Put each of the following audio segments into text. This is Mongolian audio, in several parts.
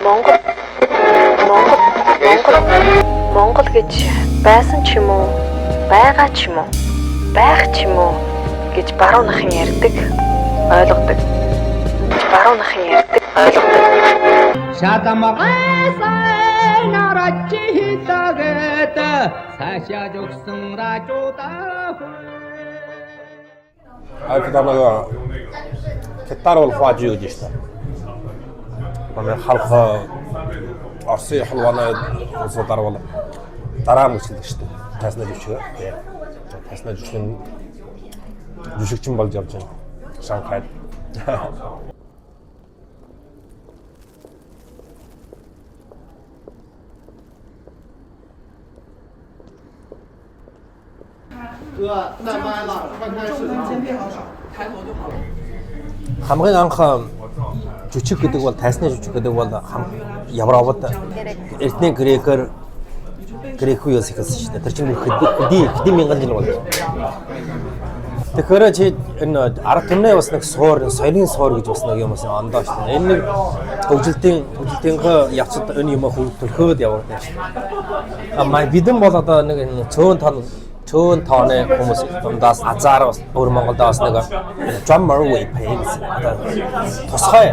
Монгол Монгол Монгол Монгол гэж байсан ч юм уу, байгаа ч юм уу, байх ч юм уу гэж баруун нахын ярьдаг, ойлгодог. Гэж баруун нахын ярьдаг, ойлгодог. А нэг гитар бол хувааж юу гэж шүү дээ. Манай халах Оросын халваны улсуудаар бол дараа мөчлөг шүү дээ. Тайснаа жүжиг. Тийм. Тайснаа жүжигчин жүжигчин болж явж байна. Шанхайд. Хамгийн анх жүжиг гэдэг бол тайсны жүжиг гэдэг бол Европод эртний грекээр грек үеэс эхэлсэн шүү дээ. Тэр чинь хэдийн мянган жил болж. Тэгэхээр чи энэ ард түмний бас нэг суур, соёлын суур гэж бас нэг юм бас ондоо шүү дээ. Энэ нэг хөгжилтийн явцад энэ юм хөрхөөд явагдана шүү дээ. А май бидэн бол одоо нэг энэ цөөн тон цөөн тооны хүмүүс дундаас азар бас өөр Монголд бас нэг John Murray Pains одоо тусгай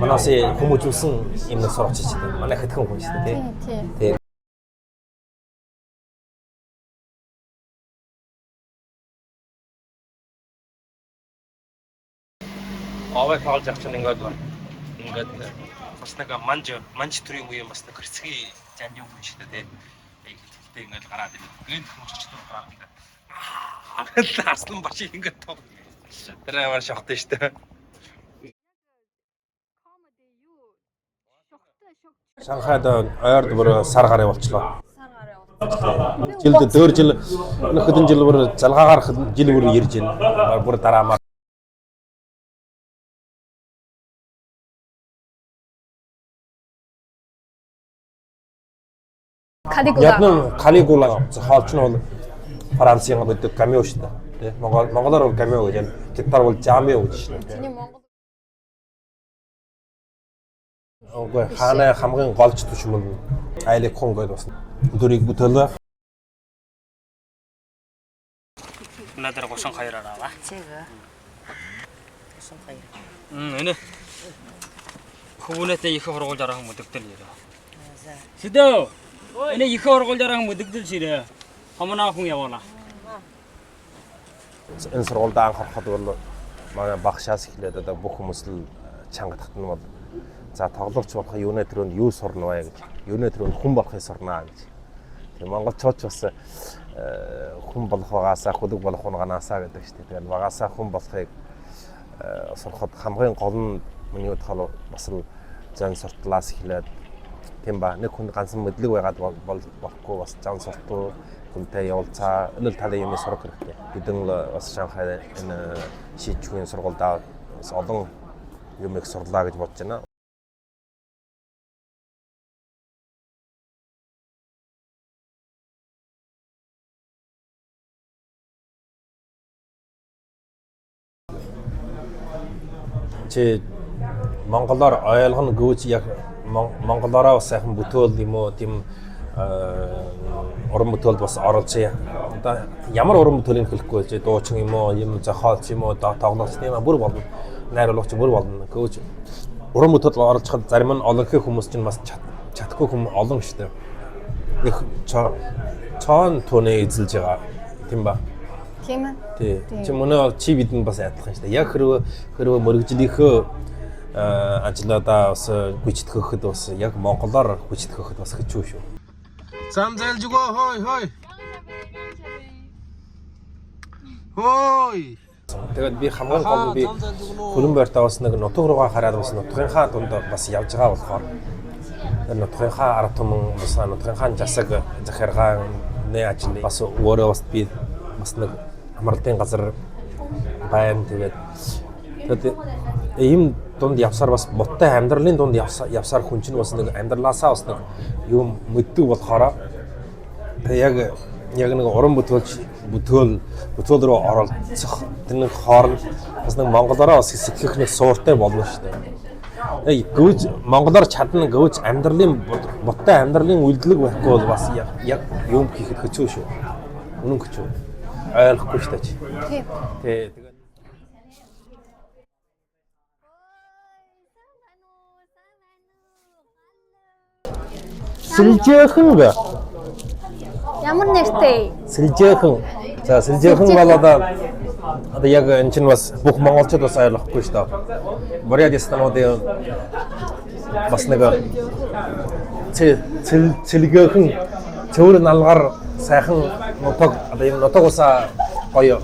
манаас хүмүүжүүлсэн юм нэг сургач шүү дээ. Манай хэдхэн хүн шүү дээ. Тий. Овоо тоглож явах чинь ингээд ингээд бас нэг манж төрийн үеийн бас нэг хэрцгий жанжин хүн шүү дээ. Тий. Хэлтэй ингээд гараад ирээ. Ингээд хүмүүжчтэй гараад ингээд арслан башиг ингээд тог. Тэр амар шохтой шүү дээ. Шанхайд ойрд бүр сар гарын болчлоо. Жилд дөөр жил хэдэн жил бүр залгаагаар жил бүр ирж байна. Бүр дараамаар. Калигула. Ядна Калигула зохиолч нь бол Францын гэдэг Камю шүү дээ. Тэ Монгол монголоор бол Камю гэж байна. Гитар бол Жамио гэж шүү дээ. Чиний Монгол Үгүй хааны хамгийн голж түшмэн Айлик Хун гэдэг бас дүрийг бүтээлээ. Өнөөдөр 32-аар аваа. 제가 무슨 과일? Энэ хүүнээтэй их хоргуулж арах мөдөгдөл ирээ. Сэдөө. Энэ их хоргуулж арах мөдөгдөл ширээ. Хомноо хүн явуулаа. Энэ сургуульд анх ороход бол манай багшаас эхлээд одоо бүх хүмүүс л чанга татна бол за тоглогч болох юунэ төрөнд юу сурна вэ гэж. Юунэ төрөнд хүн болохыг сурнаа гэж. Тэгээ монголчууд ч бас хүн болох багаасаа хөдөг болох унганаасаа гэдэг шүү дээ. Тэгээд багаасаа хүн болохыг сурахад хамгийн гол нь миний бодохоор бас л зан суртлаас эхлээд тийм ба нэг хүн ганцхан мэдлэг байгаад бол болохгүй бас зан суртал хүнтэй явуулцаа энэ л талын юм сурах хэрэгтэй. Бидэн л бас Шанхай энэ шийдвэрийн сургуульдаа бас олон юм их сурлаа гэж бодож байна. Чи монголоор ойлгоно гүйж яг монголоороо бас сайхан бүтөөл юм уу тийм уран бүтээлд бас оролцъё. Одоо ямар уран бүтээлийн хэлэхгүй чи дуучин юм уу, юм зохиолч юм уу, тоглогч юм аа бүр болно. Найруулагч бүр болно. Гүйж уран бүтээлд оролцоход зарим нь олон хүмүүс чинь бас чадахгүй хүмүүс олон шүү дээ. Их цоон түүний эзэлж байгаа. Тийм ба. Тийм ээ. Тий. Чи мөнөө чи бидэнд бас адилхан шүү дээ. Яг хэрвээ мөргөжлийнхөө ажлаадаа бас гүйцэтгэхэд бас яг монголоор гүйцэтгэхэд бас хэцүү шүү. Зам зайлж өгөө хой хой. Хой. Тэгээд би хамгийн гол нь би хөрөн байртаа бас нэг нутаг руугаа хараад бас нутгийнхаа дунд бас явж байгаа болохоор тэр нутгийнхаа ард түмэн бас нутгийнхаа жасаг захиргааны ажил бас өөрөө бас би бас нэг амралтын газар байна. Тэгээд ийм дунд явсаар бас муттай амьдралын дунд явсаар хүн чинь бас нэг амьдралаасаа бас нэг юм мэддэг болохоор тэг яг Яг нэг уран бүтээлч бүтээл рүү оролцох тэр нэг хооронд бас нэг монголороо бас сэтгэх нэг сууртай болно шүү дээ. Яг гүйж монголоор чадна гүйж амьдралын боттой амьдралын үйлдэлэг байхгүй бол бас яг юм хийхэд хэцүү шүү. Үнэн хэцүү. Ойлгохгүй шүү дээ. Тийм. Тий. Тэгээд Сэлжээхэн гэ. Ямар нэртэй? Сэлжээхэн. За сэлжээхэн бол одоо яг энэ чинь бас бүх монголчууд бас ойлгохгүй шүү дээ. Бурятстануудын бас нэг цэлгээхэн цэвэр налгаар сайхан нутаг одоо юм нутаг усаа гоё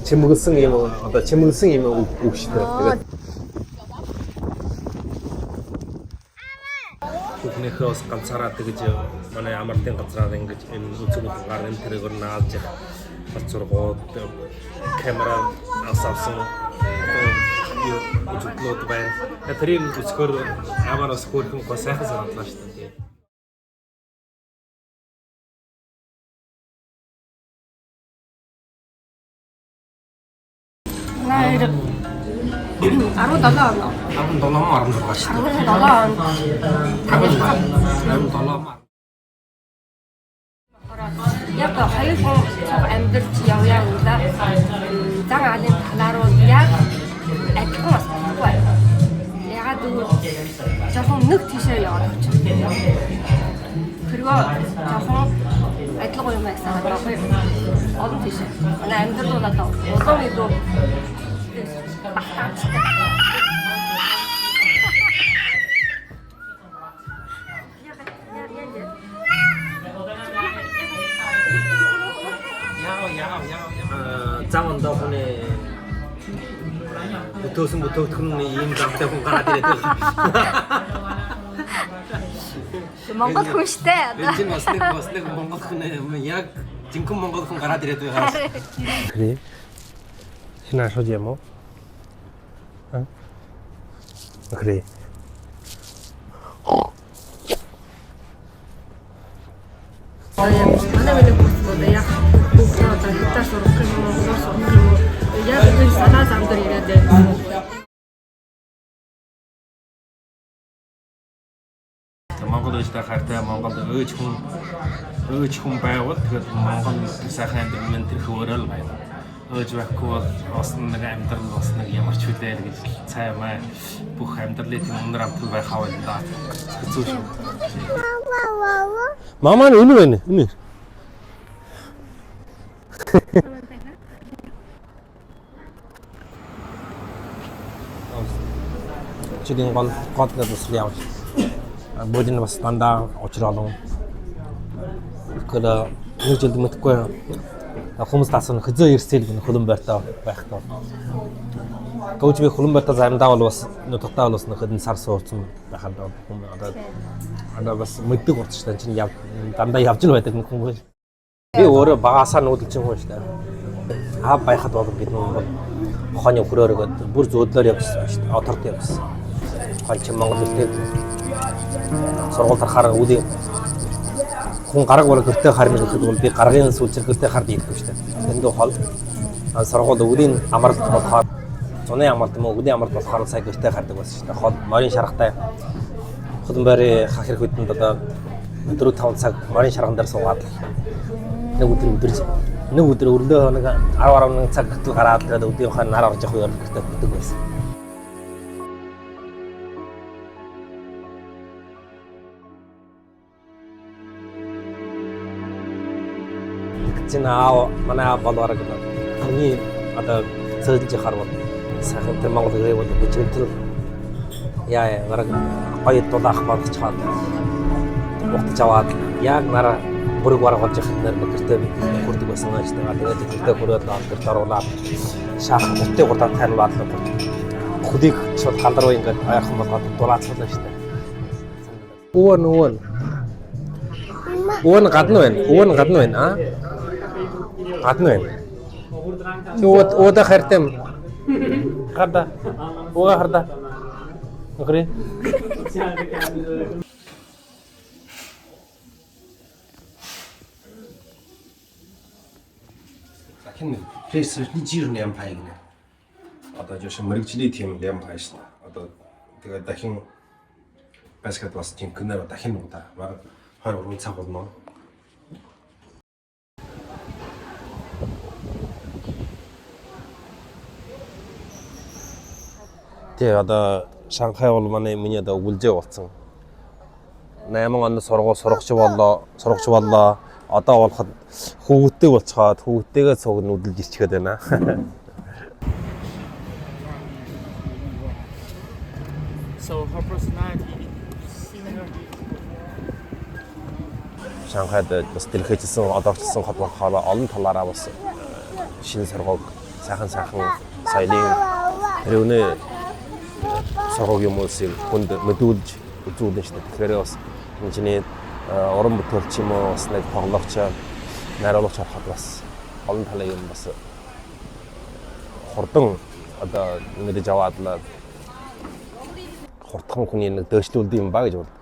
чимэглэсэн юм одоо чимэглэсэн юм үг шүү дээ. Тэгээд Хүүхнийхээ бас ганцаараа тэгж манай амралтын газраар ингэж энэ үзэг утгаар энэ тэрээр наалж бас зургууд камера ас авсан юу үзэгдлүүд байна. Тэрийг үзэхээр амар бас хөөрхөн гоо сайхан санагдлаа шүү дээ. Манай хоёр 17 он. 17 мөн 16 шүү дээ. 17 он. 17 мөн. Яг хоёр хүн цуг амьдарч явъя гэвэл зан аалын талаар нь яг адилхан бас болохгүй. Ягаад гэвэл жоохон нэг тийшээ яваад очих. Тэргөө жоохон адилгүй юм байсан байхгүй юу? Олон тийшээ. Манай амьдрал бол одоо улам илүү багтаамжтай. Зам ондоо хүний бүтөөсөн бүтээгдэхүүн нь ийм замтай хүн гараад ирээд байгаа. Монгол хүн штэ. Энэ чинь бас нэг монгол хүн яг жинхэнэ монгол хүн гараад ирээд байгаа. 그래? 신나 소지 뭐? 응? 그래. Манай миний хүүхдүүд яг хүүхдээ одоо хятад сурах юм уу, монголоор сурах юм уу? Яг энэ санаа зам дээр ирээд байна. Монгол өөжтэй хайртай Монгол өөж хүн байвал тэгээд Монгол сайхан амьдрал нь тэр хөөрөл байна. Өөж байхгүй бол бас нэг амьдрал бас нэг ямар ч хүлээл гэж цай маа бүх амьдралын тийм өндөр амтал байх хав юм да. Хэцүү шүү. Мамаа нь энэ байна. Энэ. Чигийн гол гол нэг бас явж. Бод нь бас дандаа учир олон. Тэгэхээр нэг жилд мэдгүй хүмүүс таасан хөзөө ирсэл гэн хөлөн байртаа байхдаа. Гауч би хөлөн байртаа заримдаа бол бас нутагтаа бол бас хэдэн сар сууцсан байхад хүмүүс одоо бас мэддэг уртч тань чинь дандаа явж л байдаг хүн. Би өөрөө багасаа нүүдэлчин хүн шүү дээ. Аа байхад бол бид нар хонь хөрөөрөөд бүр зөөдлөөр явжсан шүү дээ. Оторт явжсан. Хон чинь Монгол хэлтэй сургууль тарахаар үлийн хүн гараг бол гэртээ харна гэхэд бол би гаргын сүлжэр гэртээ хард ирэхгүй шүү дээ. Тэндүү хол сургууль үлийн амралт болохоор зуны амралт юм уу үлийн амралт болохоор сая гэртээ хардаг байсан шүү дээ. Хол морин шаргатай хөлн байрын хах хэрэг хүдэнд одоо 4-5 цаг морин шарган дээр суугаад нэг өдөр өдөрж нэг өдөр өрлөө нэг 10-11 цаг гэтэл гараад тэгээд өдөрийнхөө нар орж явах үеэр гэртээ хөдөг байсан. Тэгсэн аав манай аав бол бараг хамгийн одоо цэцэлж яхаар бол сайхан тэр Монгол гэрээ бол бүжигтэл яа бараг гоё дулаах болгоцоод угтаж аваад яг нараа бүрэг бараг болж яхад нэр гэртээ хүрдэг байсан гэж байгаа. Тэгээд гэртээ хүрээд гэрт оруулаад шаах гутыг гурдаа тайруулаад л хөлийг шууд гал руу ингээд ойрхон болгоод дулаацуулна шүү дээ. Өвөө нөвөө. Өвөө нь гадна байна. Өвөө нь гадна байна аа. Гадна байна. Чи өвөө хайртай юм. Харда. Өвөө харда. Нөхрөө. Дахин PlayStation-ы жир 8 гинэ. Одоо жишээ мэрэгжлийн тийм лямпай шүү дээ. Одоо тэгээд дахин баскет бас жинхэнээр дахин удаа бараг 23 цаг болно. Тий, одоо Шанхай бол манай миний одоо өвлжээ болсон. 8 онд сургууль сурагч боллоо, сурагч боллоо. Одоо болоход хүүхдтэй болцоход хүүхдтэйгээ цуг нүдэлж ирчгээд байна. So her personality similar. Шанхайд бас дэлхийчилсэн одоогчсон хот болохоор олон талаараа бас шинэ сургууль сайхан сайхан соёлын хэрвээ сургууль юм уусыг хүнд мэдүүлж үзүүлнэ шүү дээ. Тэгэхээр бас хэмжээний уран бүтээлч юм уу бас нэг тоглогч найруулагч ороход бас олон талын юм бас хурдан одоо мэдэж аваад л хурдхан хүний нэг дөөшлүүлдэг юм ба гэж бодлоо.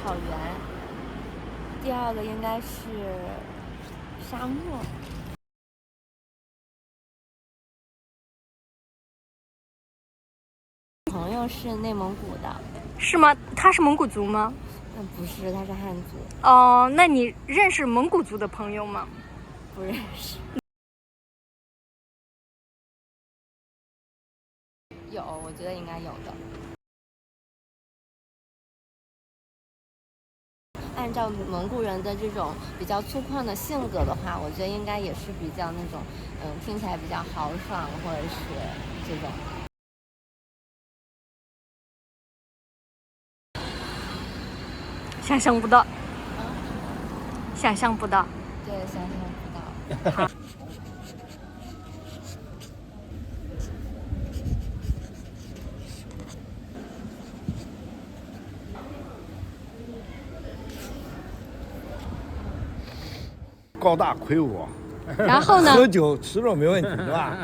草原，第二个应该是沙漠。朋友是内蒙古的，是吗？他是蒙古族吗？嗯，不是，他是汉族，哦，那你认识蒙古族的朋友吗？不认识。有，我觉得应该有的。按照蒙古人的这种比较粗犷的性格的话，我觉得应该也是比较那种，听起来比较豪爽，或者是这种。想象不到，想象不到。对，想象不到。高大魁梧，然后呢？喝酒吃肉没问题是吧？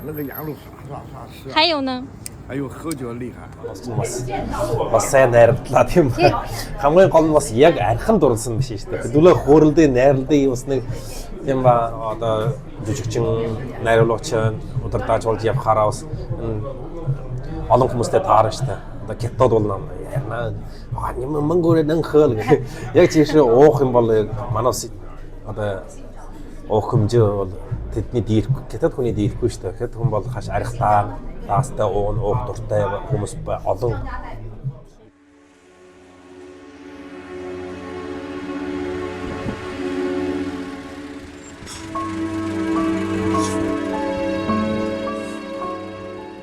那个羊肉刷刷刷吃，还有呢？哎呦，喝酒厉害。 Бас бас сайн найрдлаа тийм. Хамгийн гол нь бас яг архин дурлсан биш шүү дээ. Хэдүүлээ хөөрөлдөө найрлдын бас нэг тийм ба одоо жүжигчин найруулагч удирдаач болж явхаараа бас олон хүмүүстэй таарна шүү дээ. Одоо хятад бол ярна Монгол нэн хөөл яг тийш уух юм бол яг манаас одоо уух хэмжээ бол тэдний дийлэхгүй хятад хүний дийлэхгүй шүү дээ. Хятад хүн бол хаш архилаа даастай уун уух дуртай хүмүүс олон.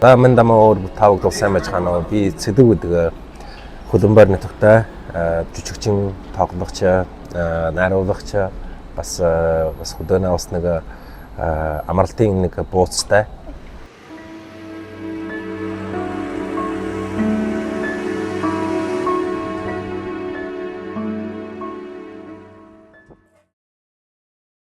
За мэн дамаа өөр тавг дул сайн байж хана уу. Би Цэдэг гэдэг хөлбөмбөр нутагтай жүжигчин, тоглогч, найруулагч бас бас хөдөөнөө бас нэг амралтын нэг бууцтай.